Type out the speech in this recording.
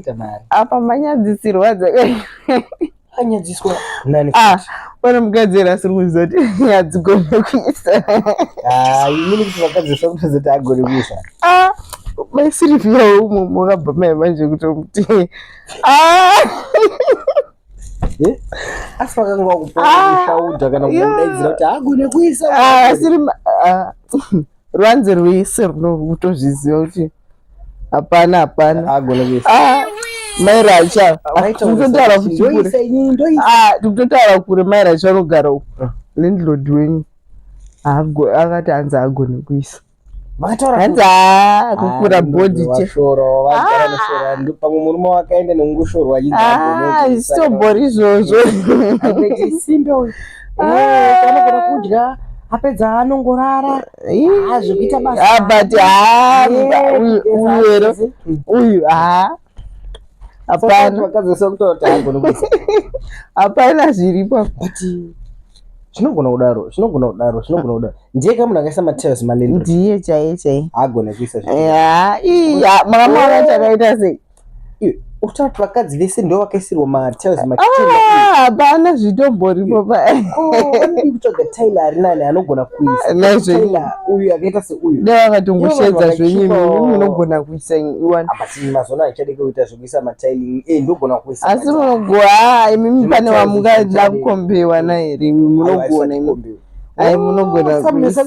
akaita mari. Apa manyadzisirwa dzaka Anyadziswa nani? Ah, pane mukadzi here asiri kuziva kuti hadzigone kuisa? Ah, inini kuti vakadzi vasina kutoziva kuti agone kuisa. Ah, mai Sylvia umo makabva mai manje kutomuti ah. Eh? Asi vakanga vakupa kana kudaidzira kuti agone kuisa. Ah, asiri ah. Ruvanze rwese runotozviziva kuti hapana hapana. Ah, mai Racha tikutotaura futi kure, ah, tikutotaura kure. Mai Racha vanogara uko, ah. Landlord wenyu akati hanzi agone kuisa, hanzi haa kukura bhodhi. Pamwe murume wakaenda nekungoshorwa. Zvitobhori izvozvo. Anogona kudya, apedza anongorara, zvekuita basa. Ah, but haa uyu ero uyu haa hapana. Hapana zviripo. But zvinogona kudaro, zvinogona kudaro, zvinogona kudaro. Ndiye ka munhu akaisa matiles malandlord? Ndiye chaiye chaiye. Agona kuisa. Ya, makamuona chakaita sei? Utaura kuti vakadzi vese ndo vakaisirwa matiles? Ah, hapana zvitomboripo. Vanodii kutsvaga tiler ari nani anogona kuisa? Uyu akaita seuyu. Dai vakatongoshedza zvenyu, imi munogona kuisa iwani. But mazuva ano haichadi kuita zvekuisa matiling. Ndogona kuisa. Asi munogona imimi, pane wamungada kukombewa naye here? Imi munogona imi, ai munogona. Kuisa.